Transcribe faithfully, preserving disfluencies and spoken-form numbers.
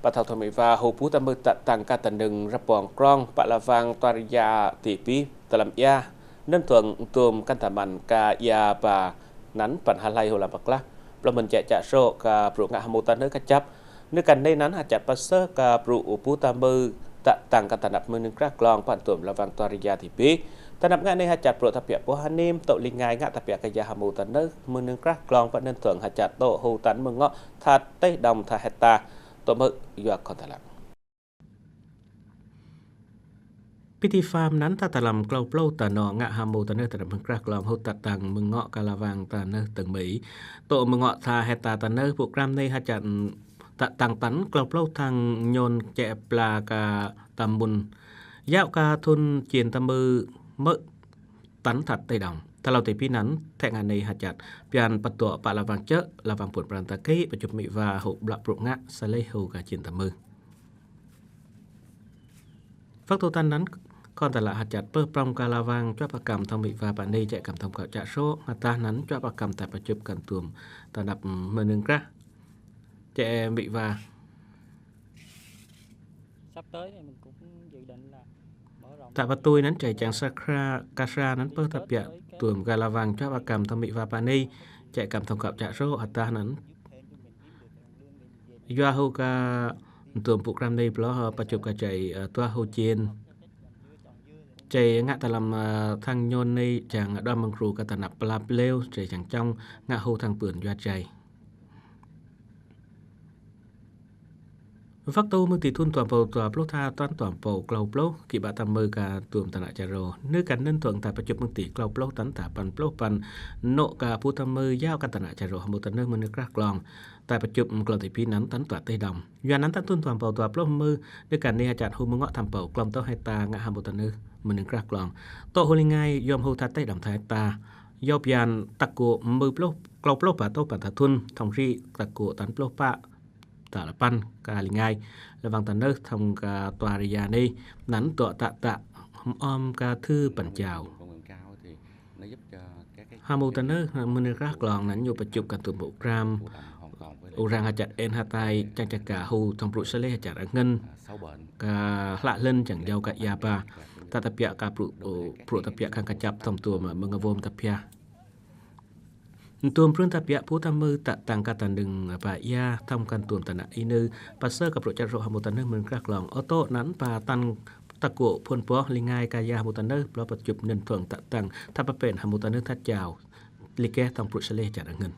Pă thâo thâo mĭ va hô bu ta mưh tă tăng ka ta nưng ră pŏng krong pă la vang tua ri ya ti pi ta lăm ia. Nơ̆n tuang tum kăn ta măn ka ia ba năn păn ha lay hô lam pă klah. Plah mơ̆n čĕ čă sŏ ka bru ngă hmô ta nơh kăt čăp. Nơh kăn nê năn ha čăt pă sơh ka bru u bu ta mưh tă tăng ka ta năp mưh nưng krah klong păn tum la vang tua ri ya ti pi. Ta năp ngă nê ha čăt bru ta pia pô ha nim tŏ li ngai ngă ta pia ka ia hmô ta nơh mưh nưng krah klong pă nơ̆n tuang ha čăt tŏ hô tăn mơ̆ng ngŏ tha teh dom tha heta. Tŏ mơ̆ yua khŏn ta lăng. Pi ti pham năn ta ta lăm klâo plâu ta nŏ ngă hmô ta nơh ta năp mưh krah klong hô tă tăng mơ̆ng ngŏ ka la vang ta nơh tơng mei. Tŏ mơ̆ng ngŏ tha heta ta nơh bu kram nê ha čăt tă tăng tăn klâo plâu thăng nhôn čĕ pla ka ta mŭn. Yao ka thun čin ta mưh mơ̆ tăn tha teh dom. Tha lâo ti pi năn thĕ ngă nê ha čăt pian pă tŏ pă la vang čơ̆ la vang puăn pran ta kĭ pă čŭp mĭ va hô blah bru ngă sa lê hô ka čin ta mưh. Văk tŏ tăn năn khŏn ta lă ha čăt pơh prăm ka la vang čuă pă kăm thâo mĭ va pă nê čĕ kăm thâo kăo čă sŏ ha tah năn čuă pă kăm ta pă čŭp kăn tum ta năp mưh nưng krah čĕ mĭ va. Sắp tới thì mình cũng dự định là mở rộng. Tă pă tui năn čĕ čang sa kra ka sa năn pơh ta pia tum ka la vang čuă pă kăm thâo mĭ va pă nê čĕ kăm thâo kăo čă sŏ ha tah năn. Yua hô ka tum bu kram nê ploh pă čŭp ka čĕ tua hô čin. Čĕ ngă ta lăm thăng nhôn nê čang đua mơ̆ng kru ka ta năp pla plêu čĕ čang čŏng ngă hô thăng pưn yua čĕ. Văk tŏ mưh ti thun tuam pâu tua plâu tha tăn tuam pâu klâo plâu kĭ bă ta mưh ka tum ta nă čă rô. Nơh kăn nơ̆n tuang ta pă čŭp mưh ti klâo plâu tăn ta păn plâu păn nŏ ka bu ta mưh yao ka ta nă čă rô hmô ta nơh mưh nưng krah klong. Ta pă čŭp mơ̆ng klâo ti pi năn tăn tua teh dom. Yua năn tăn thun tuam pâu tua plâu mưh nơh kăn nê ha čăt hô mơ̆ng ngŏ tham pâu klâo tŏ heta ngă hmô ta nơh mưh nưng krah klong. Tŏ hô li ngai yom hô tha teh dom tha heta. Yao pian ta kô mưh plâu klâo plâu pă tŏ păn ta thun thong ri ta kô tăn plâu pă ta la păn ka li ngai la vang ta nơh thong ka tua ri ya nê năn tŏ tă tă hmôm ka thư păn jao. Hmô ta nơh mưh nưng krah klong năn ñu pă čŭp kăn tum bu kram. U rang ha čăt en ha tai čang čă ka hô thong bru sa lê ha čăt ră ngăn. Ka hla hlân čang jao ka ia ba. Ta ta pia ka bru bru ta pia khăng kăt čăp thong tum mơ̆ng ngă vôm ta pia. Tum prun ta pia bu ta mưh tă tăng ka ta nưng ba ia thong kăn tum ta nă i nơh pă sơh ka bru čă rô hmô ta nơh mưh nưng krah klong. Ô tô năn ba tăn ta kô phun boh li ngai ka ia hmô ta nơh ploh pă čŭp nơ̆n tuang tă tăng tha pă pên hmô ta nơh tha jao. Li keh thong bru sa lê ha čăt ră ngăn.